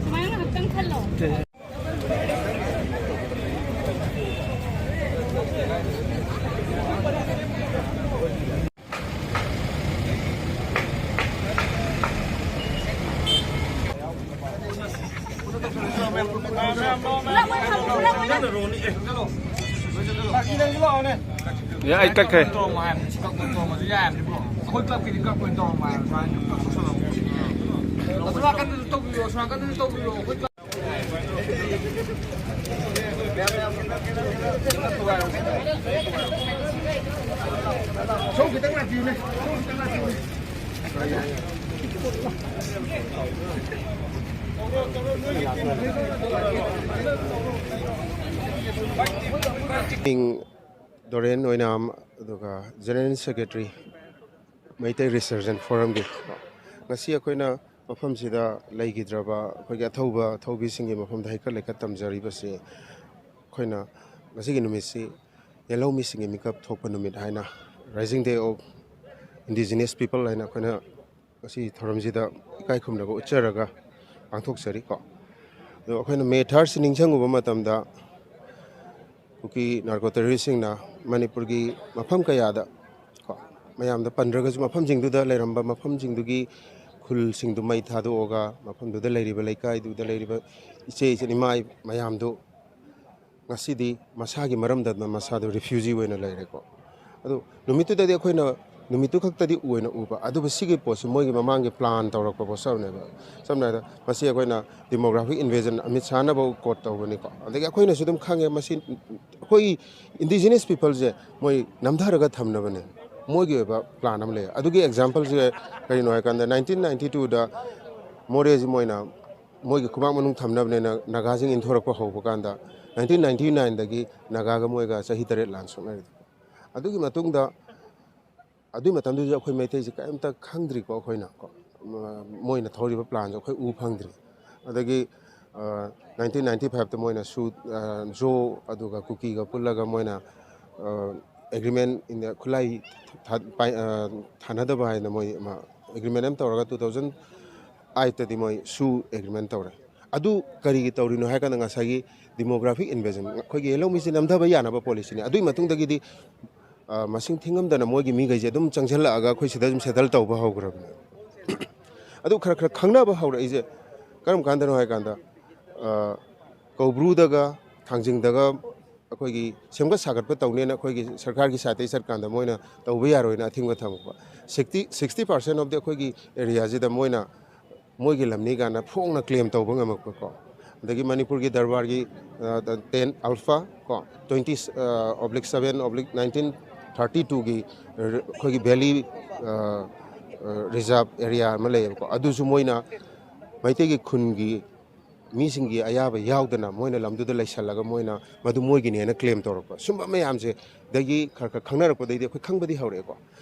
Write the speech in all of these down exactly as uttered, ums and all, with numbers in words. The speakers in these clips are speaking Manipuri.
ꯁꯨꯃꯥꯏꯅ ꯉꯥꯏꯍꯥꯛꯇꯪ ꯈꯜꯂꯣ꯫ ꯌꯥ, ꯑꯩ ꯀꯛꯈ꯭ꯔꯦ꯫ ꯑꯩꯈꯣꯏ ꯀ꯭ꯂꯕꯀꯤꯗꯤ ꯀꯛꯄ ꯑꯣꯏꯅ ꯇꯧꯔꯝꯃꯣ ꯍꯥꯏꯕ, ꯁꯨꯃꯥꯏꯅ ꯀꯛ ꯁꯣꯛꯆꯜꯂꯝꯃꯣ꯫ ꯑꯁꯣꯝ ꯅꯥꯀꯟꯗꯁꯨ ꯇꯧꯕꯤꯔꯣ, ꯑꯁꯣꯝ ꯅꯥꯀꯟꯗꯁꯨ ꯇꯧꯕꯤꯔꯣ, ꯑꯩꯈꯣꯏ ꯀ꯭ꯂꯕ ꯗꯣꯔꯦꯟ ꯑꯣꯏꯅꯥꯝ, ꯑꯗꯨꯒ ꯖꯦꯅꯔꯦꯜ ꯁꯦꯀ꯭ꯔꯦꯇꯔꯤ, ꯃꯩꯇꯩ ꯔꯤꯁꯔꯖꯦꯟ ꯐꯣꯔꯝꯒꯤ꯫ ꯉꯁꯤ ꯑꯩꯈꯣꯏꯅ ꯃꯐꯝꯁꯤꯗ ꯂꯩꯈꯤꯗ꯭ꯔꯕ ꯑꯩꯈꯣꯏꯒꯤ ꯑꯊꯧꯕ ꯑꯊꯧꯕꯤꯁꯤꯡꯒꯤ ꯃꯐꯝꯗ ꯍꯩꯀꯠ ꯂꯩꯀꯠ ꯇꯝꯖꯔꯤꯕꯁꯤ ꯑꯩꯈꯣꯏꯅ ꯉꯁꯤꯒꯤ ꯅꯨꯃꯤꯠꯁꯤ ꯌꯦꯜꯍꯧꯃꯤꯁꯤꯡꯒꯤ ꯃꯤꯀꯞ ꯊꯣꯛꯄ ꯅꯨꯃꯤꯠ ꯍꯥꯏꯅ, Rising Day of Indigenous People ꯍꯥꯏꯅ ꯑꯩꯈꯣꯏꯅ ꯉꯁꯤ ꯊꯧꯔꯝꯁꯤꯗ ꯏꯀꯥꯏ ꯈꯨꯝꯅꯕ ꯎꯠꯆꯔꯒ ꯄꯥꯡꯊꯣꯛꯆꯔꯤꯀꯣ꯫ ꯑꯗꯣ ꯑꯩꯈꯣꯏꯅ ꯃꯦ ꯊꯥꯔꯠꯁꯤ ꯅꯤꯡꯁꯤꯡꯉꯨꯕ ꯃꯇꯝꯗ, ꯀꯨꯀꯤ ꯅꯥꯔꯀꯣ ꯇꯦꯔꯣꯔꯤꯁꯁꯤꯡꯅ ꯃꯅꯤꯄꯨꯔꯒꯤ ꯃꯐꯝ ꯀꯌꯥꯗ ꯀꯣ, ꯃꯌꯥꯝꯗ ꯄꯟꯗ꯭ꯔꯒꯁꯨ, ꯃꯐꯝꯁꯤꯡꯗꯨꯗ ꯂꯩꯔꯝꯕ ꯃꯐꯝꯁꯤꯡꯗꯨꯒꯤ ꯈꯨꯜꯁꯤꯡꯗꯨ ꯃꯩ ꯊꯥꯗꯣꯛꯑꯒ, ꯃꯐꯝꯗꯨꯗ ꯂꯩꯔꯤꯕ, ꯂꯩꯀꯥꯏꯗꯨꯗ ꯂꯩꯔꯤꯕ ꯏꯆꯦ ꯏꯆꯤꯟ ꯏꯃꯥ ꯃꯌꯥꯝꯗꯨ ꯉꯁꯤꯗꯤ ꯃꯁꯥꯒꯤ ꯃꯔꯝꯗꯝꯗ ꯃꯁꯥꯗꯣ ꯔꯤꯐ꯭ꯌꯨꯖꯤ ꯑꯣꯏꯅ ꯂꯩꯔꯦꯀꯣ꯫ ꯑꯗꯨ ꯅꯨꯃꯤꯠꯇꯨꯗꯗꯤ ꯑꯩꯈꯣꯏꯅ ꯅꯨꯃꯤꯠꯇꯨ ꯈꯛꯇꯗꯤ ꯑꯣꯏꯅ ꯎꯕ, ꯑꯗꯨꯕꯨ ꯁꯤꯒꯤ ꯄꯣꯠꯁꯤ ꯃꯣꯏꯒꯤ ꯃꯃꯥꯡꯒꯤ ꯄ꯭ꯂꯥꯟ ꯇꯧꯔꯛꯄ ꯄꯣꯠꯁꯛꯅꯦꯕ꯫ ꯁꯝꯅ ꯍꯥꯏꯔꯕꯗ, ꯃꯁꯤ ꯑꯩꯈꯣꯏꯅ ꯗꯤꯃꯣꯒ꯭ꯔꯥꯐꯤꯛ ꯏꯟꯚꯦꯖꯟ ꯑꯃꯤꯠ ꯁꯥꯍꯅꯐꯥꯎ ꯀꯣꯠ ꯇꯧꯕꯅꯤꯀꯣ꯫ ꯑꯗꯒꯤ ꯑꯩꯈꯣꯏꯅꯁꯨ ꯑꯗꯨꯝ ꯈꯪꯉꯦ, ꯃꯁꯤ ꯑꯩꯈꯣꯏ ꯏꯟꯗꯤꯖꯤꯅꯁ ꯄꯤꯄꯜꯁꯦ ꯃꯣꯏ ꯅꯝꯊꯔꯒ ꯊꯝꯅꯕꯅꯦ, ꯃꯣꯏꯒꯤ ꯑꯣꯏꯕ ꯄ꯭ꯂꯥꯟ ꯑꯃ ꯂꯩ꯫ ꯑꯗꯨꯒꯤ ꯑꯦꯛꯖꯥꯝꯄꯜꯁꯦ ꯀꯔꯤꯅꯣ ꯍꯥꯏꯀꯥꯟꯗ, ꯅꯥꯏꯟꯇꯤꯟ ꯅꯥꯏꯟꯇꯤ ꯇꯨꯗ ꯃꯣꯔꯦꯁꯤ ꯃꯣꯏꯅ ꯃꯣꯏꯒꯤ ꯈꯨꯕꯥꯛ ꯃꯅꯨꯡ ꯊꯝꯅꯕꯅꯦꯅ ꯅꯥꯒꯥꯁꯤꯡ ꯏꯟꯊꯣꯔꯛꯄ ꯍꯧꯕ ꯀꯥꯟꯗ, ꯅꯥꯏꯟꯇꯤꯟ ꯅꯥꯏꯟꯇꯤ ꯅꯥꯏꯟꯗꯒꯤ ꯅꯥꯒꯥꯒ ꯃꯣꯏꯒ ꯆꯍꯤ ꯇꯔꯦꯠ ꯂꯥꯟ ꯁꯣꯛꯅꯔꯤ꯫ ꯑꯗꯨꯒꯤ ꯃꯇꯨꯡꯗ, ꯑꯗꯨꯒꯤ ꯃꯇꯝꯗꯨꯗ ꯑꯩꯈꯣꯏ ꯃꯩꯇꯩꯁꯦ ꯀꯔꯤꯝꯇ ꯈꯪꯗ꯭ꯔꯤꯀꯣ ꯑꯩꯈꯣꯏꯅ ꯀꯣ꯫ ꯃ-, ꯃꯣꯏꯅ ꯊꯧꯔꯤꯕ ꯄ꯭ꯂꯥꯟꯁꯦ ꯑꯩꯈꯣꯏ ꯎ ꯐꯪꯗ꯭ꯔꯤ꯫ ꯑꯗꯒꯤ, ꯑ, ꯅꯥꯏꯟꯇꯤꯟ ꯅꯥꯏꯟꯇꯤ ꯐꯥꯏꯚꯇ ꯃꯣꯏꯅ ꯁꯨ-, ꯑ, ꯖꯣ ꯑꯗꯨꯒ ꯀꯨꯀꯤꯒ ꯄꯨꯜꯂꯒ ꯃꯣꯏꯅ, ꯑ, ꯑꯦꯒ꯭ꯔꯤꯃꯦꯟ ꯈꯨꯠꯂꯥꯏ ꯊꯥ-, ꯄꯥꯏ-, ꯑ, ꯊꯥꯅꯗꯕ ꯍꯥꯏꯅ ꯃꯣꯏ ꯑꯃ ꯑꯦꯒ꯭ꯔꯤꯃꯦꯟ ꯑꯃ ꯇꯧꯔꯒ two thousand eight ꯇꯗꯤ ꯃꯣꯏ ꯁꯨ ꯑꯦꯒ꯭ꯔꯤꯃꯦꯟ ꯇꯧꯔꯦ꯫ ꯑꯗꯨ ꯀꯔꯤꯒꯤ ꯇꯧꯔꯤꯅꯣ ꯍꯥꯏ ꯀꯥꯟꯗ ꯉꯁꯥꯏꯒꯤ demographic invasion, ꯑꯩꯈꯣꯏꯒꯤ ꯂꯧꯃꯤꯁꯦ ꯅꯝꯊꯕ ꯌꯥꯅꯕ ꯄꯣꯂꯤꯁꯤꯅꯤ꯫ ꯑꯗꯨꯒꯤ ꯃꯇꯨꯡꯗꯒꯤꯗꯤ, ꯑ, ꯃꯁꯤꯡ ꯊꯤꯉꯝꯗꯅ ꯃꯣꯏꯒꯤ ꯃꯤꯈꯩꯁꯦ ꯑꯗꯨꯝ ꯆꯪꯁꯤꯜꯂꯛꯑꯒ ꯑꯩꯈꯣꯏ ꯁꯤꯗ ꯑꯗꯨꯝ ꯁꯦꯇꯜ ꯇꯧꯕ ꯍꯧꯈ꯭ꯔꯕꯅꯦ꯫ ꯑꯗꯨ ꯈꯔ ꯈꯔ ꯈꯪꯅꯕ ꯍꯧꯔꯛꯏꯁꯦ ꯀꯔꯝ ꯀꯥꯟꯗꯅꯣ ꯍꯥꯏ ꯀꯥꯟꯗ, ꯑ, ꯀꯧꯕ꯭ꯔꯨꯗꯒ ꯊꯥꯡꯖꯤꯡꯗꯒ ꯑꯩꯈꯣꯏꯒꯤ ꯁꯦꯝꯒꯠ ꯁꯥꯒꯠꯄ ꯇꯧꯅꯦꯅ ꯑꯩꯈꯣꯏꯒꯤ ꯁꯔꯀꯥꯔꯒꯤ ꯁꯥꯏꯠꯇꯒꯤ ꯆꯠꯀꯥꯟꯗ ꯃꯣꯏꯅ ꯇꯧꯕ ꯌꯥꯔꯣꯏꯅ ꯑꯊꯤꯡꯕ ꯊꯝꯃꯛꯄ꯫ Sixty, sixty percent of the ꯑꯩꯈꯣꯏꯒꯤ ꯑꯦꯔꯤꯌꯥꯁꯤꯗ ꯃꯣꯏꯅ ꯃꯣꯏꯒꯤ ꯂꯝꯅꯤ ꯀꯥꯏꯅ ꯐꯣꯡꯅ ꯀ꯭ꯂꯦꯝ ꯇꯧꯕ ꯉꯝꯃꯛꯄꯀꯣ꯫ ꯑꯗꯒꯤ ꯃꯅꯤꯄꯨꯔꯒꯤ ꯗꯔꯕꯥꯔꯒꯤ, ꯑ, ten alpha ꯀꯣ, twenty, ꯑ, oblique seven oblique nineteen thirty twoꯒꯤ ꯑꯩꯈꯣꯏꯒꯤ ꯚꯦꯂꯤ, ꯑ, ꯑ, ꯔꯤꯖꯥꯔꯕ ꯑꯦꯔꯤꯌꯥ ꯑꯃ ꯂꯩꯌꯦꯕꯀꯣ꯫ ꯑꯗꯨꯁꯨ ꯃꯣꯏꯅ ꯃꯩꯇꯩꯒꯤ ꯈꯨꯟꯒꯤ ꯃꯤꯁꯤꯡꯒꯤ ꯑꯌꯥꯕ ꯌꯥꯎꯗꯅ ꯃꯣꯏꯅ ꯂꯝꯗꯨꯗ ꯂꯩꯁꯜꯂꯒ ꯃꯣꯏꯅ ꯃꯗꯨ ꯃꯣꯏꯒꯤꯅꯦꯅ ꯀ꯭ꯂꯦꯝ ꯇꯧꯔꯛꯄ꯫ ꯁꯨꯝꯕ ꯃꯌꯥꯝꯁꯦ ꯗꯒꯤ ꯈꯔ ꯈꯔ ꯈꯪꯅꯔꯛꯄꯗꯩꯗꯤ ꯑꯩꯈꯣꯏ ꯈꯪꯕꯗꯤ ꯍꯧꯔꯛꯑꯦꯀꯣ꯫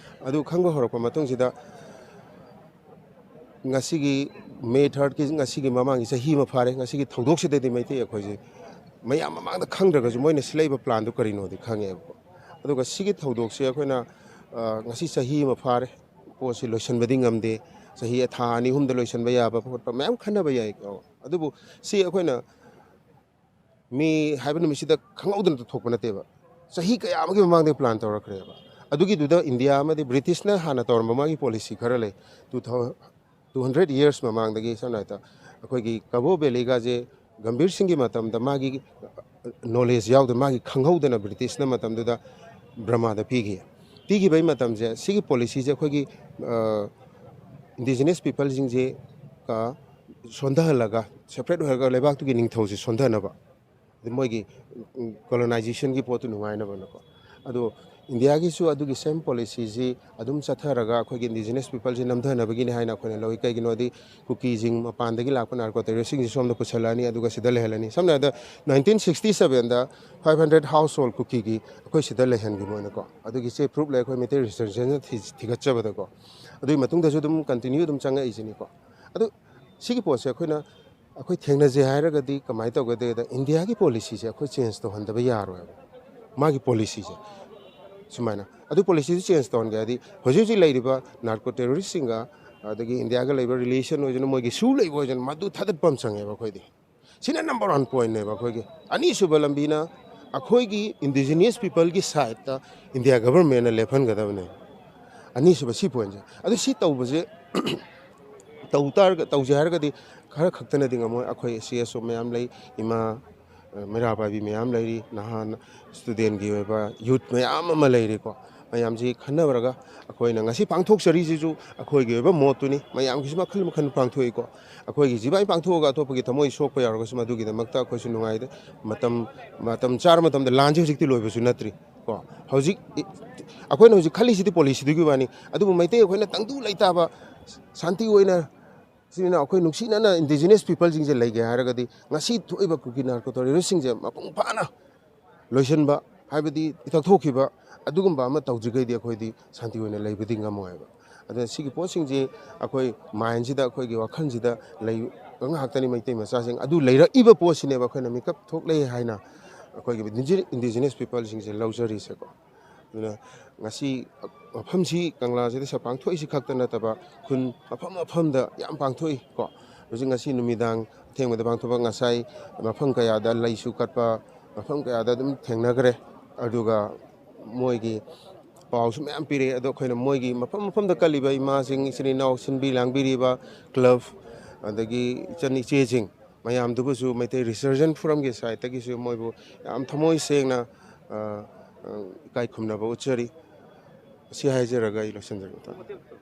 ꯑꯗꯨ ꯈꯪꯕ ꯍꯧꯔꯛꯄ ꯃꯇꯨꯡꯁꯤꯗ ꯉꯁꯤꯒꯤ May thirdꯀꯤ, ꯉꯁꯤꯒꯤ ꯃꯃꯥꯡꯒꯤ ꯆꯍꯤ ꯑꯃ ꯐꯥꯔꯦ꯫ ꯉꯁꯤꯒꯤ ꯊꯧꯗꯣꯛꯁꯤꯗꯗꯤ ꯃꯩꯇꯩ ꯑꯩꯈꯣꯏꯁꯦ ꯃꯌꯥꯝ ꯃꯃꯥꯡꯗ ꯈꯪꯗ꯭ꯔꯒꯁꯨ ꯃꯣꯏꯅ ꯁꯤꯜꯂꯛꯏꯕ ꯄ꯭ꯂꯥꯟꯗꯨ ꯀꯔꯤꯅꯣꯗꯤ ꯈꯪꯉꯦꯕꯀꯣ꯫ ꯑꯗꯨꯒ ꯁꯤꯒꯤ ꯊꯧꯗꯣꯛꯁꯦ ꯑꯩꯈꯣꯏꯅ, ꯑ, ꯉꯁꯤ ꯆꯍꯤ ꯑꯃ ꯐꯥꯔꯦ꯫ ꯄꯣꯠꯁꯤ ꯂꯣꯏꯁꯤꯟꯕꯗꯤ ꯉꯝꯗꯦ꯫ ꯆꯍꯤ ꯊꯥ ꯑꯅꯤ ꯑꯍꯨꯝꯗ ꯂꯣꯏꯁꯤꯟꯕ ꯌꯥꯕ ꯈꯣꯠꯄ ꯃꯌꯥꯝ ꯈꯟꯅꯕ ꯌꯥꯏꯀꯣ꯫ ꯑꯗꯨꯕꯨ ꯁꯤ ꯑꯩꯈꯣꯏꯅ ꯃꯤ ꯍꯥꯏꯕ ꯅꯨꯃꯤꯠꯁꯤꯗ ꯈꯪꯍꯧꯗꯅ ꯊꯣꯛꯄ ꯅꯠꯇꯦꯕ꯫ ꯆꯍꯤ ꯀꯌꯥ ꯑꯃꯒꯤ ꯃꯃꯥꯡꯗꯒꯤ ꯄ꯭ꯂꯥꯟ ꯇꯧꯔꯛꯈ꯭ꯔꯦꯕ꯫ ꯑꯗꯨꯒꯤꯗꯨꯗ ꯏꯟꯗꯤꯌꯥ ꯑꯃꯗꯤ ꯕ꯭ꯔꯤꯇꯤꯁꯅ ꯍꯥꯟꯅ ꯇꯧꯔꯝꯕ ꯃꯥꯒꯤ ꯄꯣꯂꯤꯁꯤ ꯈꯔ ꯂꯩ꯫ Two thousand, two hundred years ꯃꯃꯥꯡꯗꯒꯤ, ꯁꯝꯅ ꯍꯥꯏ ꯇꯥ-, ꯑꯩꯈꯣꯏꯒꯤ ꯀꯕꯣ ꯚꯦꯂꯤꯒꯁꯦ ꯒꯝꯚꯤꯔ ꯁꯤꯡꯒꯤ ꯃꯇꯝꯗ ꯃꯥꯒꯤ ꯅꯣꯂꯦꯖ ꯌꯥꯎꯗꯅ, ꯃꯥꯒꯤ ꯈꯪꯍꯧꯗꯅ ꯕ꯭ꯔꯤꯇꯤꯁꯅ ꯃꯇꯝꯗꯨꯗ ꯕ꯭ꯔꯍꯃꯥꯗ ꯄꯤꯈꯤ꯫ ꯄꯤꯈꯤꯕꯒꯤ ꯃꯇꯝꯁꯦ ꯁꯤꯒꯤ ꯄꯣꯂꯤꯁꯤꯁꯦ ꯑꯩꯈꯣꯏꯒꯤ, ꯑ, ꯏꯟꯗꯤꯖꯤꯅꯁ ꯄꯤꯄꯜꯁꯤꯡꯁꯦ, ꯑ, ꯁꯣꯟꯊꯍꯜꯂꯒ, ꯁꯦꯄꯔꯦꯠ ꯑꯣꯏꯍꯜꯂꯒ ꯂꯩꯕꯥꯛꯇꯨꯒꯤ ꯅꯤꯡꯊꯧꯁꯦ ꯁꯣꯟꯊꯅꯕ, ꯑꯗꯩ ꯃꯣꯏꯒꯤ, ꯎꯝ, ꯀꯣꯂꯣꯅꯥꯏꯖꯦꯁꯟꯒꯤ ꯄꯣꯠꯇꯨ ꯅꯨꯡꯉꯥꯏꯅꯕꯅꯀꯣ꯫ ꯑꯗꯣ ꯏꯟꯗꯤꯌꯥꯒꯤꯁꯨ ꯑꯗꯨꯒꯤ ꯁꯦꯝ ꯄꯣꯂꯤꯁꯤꯁꯤ ꯑꯗꯨꯝ ꯆꯠꯊꯔꯒ ꯑꯩꯈꯣꯏꯒꯤ ꯏꯟꯗꯤꯖꯤꯅꯁ ꯄꯤꯄꯜꯁꯤ ꯅꯝꯊꯅꯕꯒꯤꯅꯤ ꯍꯥꯏꯅ ꯑꯩꯈꯣꯏꯅ ꯂꯧꯏ꯫ ꯀꯩꯒꯤꯅꯣꯗꯤ ꯀꯨꯀꯤꯁꯤꯡ ꯃꯄꯥꯟꯗꯒꯤ ꯂꯥꯛꯄ ꯅꯥꯔꯀꯣ ꯇꯦꯔꯣꯔꯤꯁꯁꯤꯡꯁꯤ ꯁꯣꯝꯗ ꯄꯨꯁꯜꯂꯛꯑꯅꯤ, ꯑꯗꯨꯒ ꯁꯤꯗ ꯂꯩꯍꯜꯂꯅꯤ꯫ ꯁꯝꯅ ꯍꯥꯏꯔꯕꯗ, nineteen sixty sevenꯗ five hundred household ꯀꯨꯀꯤꯒꯤ ꯑꯩꯈꯣꯏ ꯁꯤꯗ ꯂꯩꯍꯟꯈꯤꯕ ꯑꯣꯏꯅꯀꯣ꯫ ꯑꯗꯨꯒꯤ ꯆꯦ ꯄ꯭ꯔꯨꯐ ꯂꯩ ꯑꯩꯈꯣꯏ ꯃꯩꯇꯩ ꯔꯦꯖꯤꯁꯇ꯭ꯔꯦꯁꯟꯗ ꯊꯤ-, ꯊꯤꯒꯠꯆꯕꯗꯀꯣ꯫ ꯑꯗꯨꯒꯤ ꯃꯇꯨꯡꯗꯁꯨ ꯑꯗꯨꯝ ꯀꯟꯇꯤꯅ꯭ꯌꯨ ꯑꯗꯨꯝ ꯆꯪꯉꯛꯏꯁꯤꯅꯤꯀꯣ꯫ ꯑꯗꯨ ꯁꯤꯒꯤ ꯄꯣꯠꯁꯦ ꯑꯩꯈꯣꯏꯅ, ꯑꯩꯈꯣꯏ ꯊꯦꯡꯅꯖꯦ ꯍꯥꯏꯔꯒꯗꯤ ꯀꯃꯥꯏꯅ ꯇꯧꯒꯗꯦꯗ, ꯏꯟꯗꯤꯌꯥꯒꯤ ꯄꯣꯂꯤꯁꯤꯁꯦ ꯑꯩꯈꯣꯏ ꯆꯦꯟꯖ ꯇꯧꯍꯟꯗꯕ ꯌꯥꯔꯣꯏꯕ꯫ ꯃꯥꯒꯤ ꯄꯣꯂꯤꯁꯤꯁꯦ ꯁꯨꯃꯥꯏꯅ꯫ ꯑꯗꯨ ꯄꯣꯂꯤꯁꯤꯗꯨ ꯆꯦꯟꯖ ꯇꯧꯍꯟꯒꯦ ꯍꯥꯏꯗꯤ, ꯍꯧꯖꯤꯛ ꯍꯧꯖꯤꯛ ꯂꯩꯔꯤꯕ ꯅꯥꯔꯀꯣ ꯇꯦꯔꯣꯔꯤꯁꯁꯤꯡꯒ, ꯑꯗꯒꯤ ꯏꯟꯗꯤꯌꯥꯒ ꯂꯩꯕ ꯔꯤꯂꯦꯁꯟ ꯑꯣꯏꯁꯅꯨ, ꯃꯣꯏꯒꯤ ꯁꯨ ꯂꯩꯕ ꯑꯣꯏꯁꯅꯨ, ꯃꯗꯨ ꯊꯥꯗꯠꯄ ꯑꯃ ꯆꯪꯉꯦꯕ ꯑꯩꯈꯣꯏꯗꯤ꯫ ꯁꯤꯅ ꯅꯝꯕꯔ ꯋꯥꯟ ꯄꯣꯏꯟꯅꯦꯕ ꯑꯩꯈꯣꯏꯒꯤ꯫ ꯑꯅꯤꯁꯨꯕ ꯂꯝꯕꯤꯅ ꯑꯩꯈꯣꯏꯒꯤ ꯏꯟꯗꯤꯖꯤꯅ꯭ꯌꯁ ꯄꯤꯄꯜꯒꯤ ꯁꯥꯏꯠꯇ ꯏꯟꯗꯤꯌꯥ ꯒꯚꯔꯟꯃꯦꯟꯅ ꯂꯦꯞꯍꯟꯒꯗꯕꯅꯦ꯫ ꯑꯅꯤꯁꯨꯕ ꯁꯤ ꯄꯣꯏꯟꯁꯦ꯫ ꯑꯗꯨ ꯁꯤ ꯇꯧꯕꯁꯦ ꯇꯧ ꯇꯥꯔꯒ, ꯇꯧꯁꯦ ꯍꯥꯏꯔꯒꯗꯤ ꯈꯔ ꯈꯛꯇꯅꯗꯤ ꯉꯝꯃꯣꯏ꯫ ꯑꯩꯈꯣꯏ ꯁꯤ ꯑꯦꯁ ꯑꯣ ꯃꯌꯥꯝ ꯂꯩ, ꯏꯃꯥ, ꯑ, ꯃꯩꯔꯥ ꯄꯥꯏꯕꯤ ꯃꯌꯥꯝ ꯂꯩꯔꯤ, ꯅꯍꯥ ꯁ꯭ꯇꯨꯗꯦꯟꯒꯤ ꯑꯣꯏꯕ ꯌꯨꯠ ꯃꯌꯥꯝ ꯑꯃ ꯂꯩꯔꯤꯀꯣ꯫ ꯃꯌꯥꯝꯁꯤ ꯈꯟꯅꯔꯒ ꯑꯩꯈꯣꯏꯅ ꯉꯁꯤ ꯄꯥꯡꯊꯣꯛꯆꯔꯤꯁꯤꯁꯨ ꯑꯩꯈꯣꯏꯒꯤ ꯑꯣꯏꯕ ꯃꯣꯠꯇꯨꯅꯤ꯫ ꯃꯌꯥꯝꯒꯤꯁꯨ ꯃꯈꯜ ꯃꯈꯜ ꯄꯥꯡꯊꯣꯛꯏꯀꯣ꯫ ꯑꯩꯈꯣꯏꯒꯤ ꯁꯤꯐꯥꯏ ꯄꯥꯡꯊꯣꯛꯑꯒ ꯑꯇꯣꯞꯄꯒꯤ ꯊꯃꯣꯏ ꯁꯣꯛꯄ ꯌꯥꯎꯔꯒꯁꯨ ꯃꯗꯨꯒꯤꯗꯃꯛꯇ ꯑꯩꯈꯣꯏꯁꯨ ꯅꯨꯡꯉꯥꯏꯗꯦ꯫ ꯃꯇꯝ, ꯃꯇꯝ ꯆꯥꯔ ꯃꯇꯝꯗ ꯂꯥꯟꯁꯤ ꯍꯧꯖꯤꯛꯇꯤ ꯂꯣꯏꯕꯁꯨ ꯅꯠꯇ꯭ꯔꯤ ꯀꯣ꯫ ꯍꯧꯖꯤꯛ ꯏ-, ꯑꯩꯈꯣꯏꯅ ꯍꯧꯖꯤꯛ ꯈꯜꯂꯤꯁꯤꯗꯤ ꯄꯣꯂꯤꯁꯤꯗꯨꯒꯤ ꯋꯥꯅꯤ꯫ ꯑꯗꯨꯕꯨ ꯃꯩꯇꯩ ꯑꯩꯈꯣꯏꯅ ꯇꯪꯗꯨ ꯂꯩꯇꯥꯕ, ꯁꯥꯟꯇꯤ ꯑꯣꯏꯅ ꯁꯤꯅ ꯑꯩꯈꯣꯏ ꯅꯨꯡꯁꯤꯅꯅ ꯏꯟꯗꯤꯖꯤꯅꯁ ꯄꯤꯄꯜꯁꯤꯡꯁꯦ ꯂꯩꯒꯦ ꯍꯥꯏꯔꯒꯗꯤ ꯉꯁꯤ ꯊꯣꯛꯏꯕ ꯀꯨꯀꯤ ꯅꯥꯔꯀꯣ ꯇꯦꯔꯣꯔꯤꯁꯁꯤꯡꯁꯦ ꯃꯄꯨꯡ ꯐꯥꯅ ꯂꯣꯏꯁꯤꯟꯕ, ꯍꯥꯏꯕꯗꯤ ꯏꯊꯛ ꯊꯣꯛꯈꯤꯕ ꯑꯗꯨꯒꯨꯝꯕ ꯑꯃ ꯇꯧꯗ꯭ꯔꯤꯈꯩꯗꯤ ꯑꯩꯈꯣꯏꯗꯤ ꯁꯥꯟꯇꯤ ꯑꯣꯏꯅ ꯂꯩꯕꯗꯤ ꯉꯝꯃꯣꯏꯕ꯫ ꯑꯗꯨꯅ ꯁꯤꯒꯤ ꯄꯣꯠꯁꯤꯡꯁꯤ ꯑꯩꯈꯣꯏ ꯃꯥꯏꯟꯁꯤꯗ, ꯑꯩꯈꯣꯏꯒꯤ ꯋꯥꯈꯜꯁꯤꯗ ꯂꯩꯕ ꯉꯥꯛꯇꯅꯤ ꯃꯩꯇꯩ ꯃꯆꯥꯁꯤꯡ꯫ ꯑꯗꯨ ꯂꯩꯔꯛꯏꯕ ꯄꯣꯠꯁꯤꯅꯦꯕ ꯑꯩꯈꯣꯏꯅ ꯃꯤꯀꯞ ꯊꯣꯛꯂꯛꯑꯦ ꯍꯥꯏꯅ ꯑꯩꯈꯣꯏꯒꯤ ꯏꯟꯗꯤꯖꯤ-, ꯏꯟꯗꯤꯖꯤꯅꯁ ꯄꯤꯄꯜꯁꯤꯡꯁꯦ ꯂꯧꯖꯔꯤꯁꯦꯀꯣ꯫ ꯑꯗꯨꯅ ꯉꯁꯤ ꯃꯐꯝꯁꯤ, ꯀꯪꯂꯥꯁꯤꯗ ꯁ-, ꯄꯥꯡꯊꯣꯛꯏꯁꯤ ꯈꯛꯇ ꯅꯠꯇꯕ ꯈꯨꯟ ꯃꯐꯝ ꯃꯐꯝꯗ ꯌꯥꯝ ꯄꯥꯡꯊꯣꯛꯏ ꯀꯣ꯫ ꯍꯧꯖꯤꯛ ꯉꯁꯤ ꯅꯨꯃꯤꯗꯥꯡ ꯑꯊꯦꯡꯕꯗ ꯄꯥꯡꯊꯣꯛꯄ, ꯉꯁꯥꯏ ꯃꯐꯝ ꯀꯌꯥꯗ ꯂꯩꯁꯨ ꯀꯠꯄ, ꯃꯐꯝ ꯀꯌꯥꯗ ꯑꯗꯨꯝ ꯊꯦꯡꯅꯈ꯭ꯔꯦ꯫ ꯑꯗꯨꯒ ꯃꯣꯏꯒꯤ ꯄꯥꯎꯁꯨ ꯃꯌꯥꯝ ꯄꯤꯔꯛꯑꯦ꯫ ꯑꯗꯣ ꯑꯩꯈꯣꯏꯅ ꯃꯣꯏꯒꯤ ꯃꯐꯝ ꯃꯐꯝꯗ ꯀꯜꯂꯤꯕ ꯏꯃꯥꯁꯤꯡ, ꯏꯆꯤꯟ ꯏꯅꯥꯎ, ꯁꯤꯟꯕꯤ ꯂꯥꯡꯕꯤꯔꯤꯕ ꯀ꯭ꯂꯕ, ꯑꯗꯒꯤ ꯏꯆꯟ ꯏꯆꯦꯁꯤꯡ ꯃꯌꯥꯝꯗꯨꯕꯨꯁꯨ ꯃꯩꯇꯩ ꯔꯤꯁꯔꯖꯦꯟ ꯐꯣꯔꯝꯒꯤ ꯁꯥꯏꯠꯇꯒꯤꯁꯨ ꯃꯣꯏꯕꯨ ꯌꯥꯝ ꯊꯃꯣꯏ ꯁꯦꯡꯅ, ꯑ, ꯑ, ꯏꯀꯥꯏ ꯈꯨꯝꯅꯕ ꯎꯠꯆꯔꯤ꯫ ꯑꯁꯤ ꯍꯥꯏꯖꯔꯒ ꯑꯩ ꯂꯣꯏꯁꯤꯟꯖꯔꯒꯦ꯫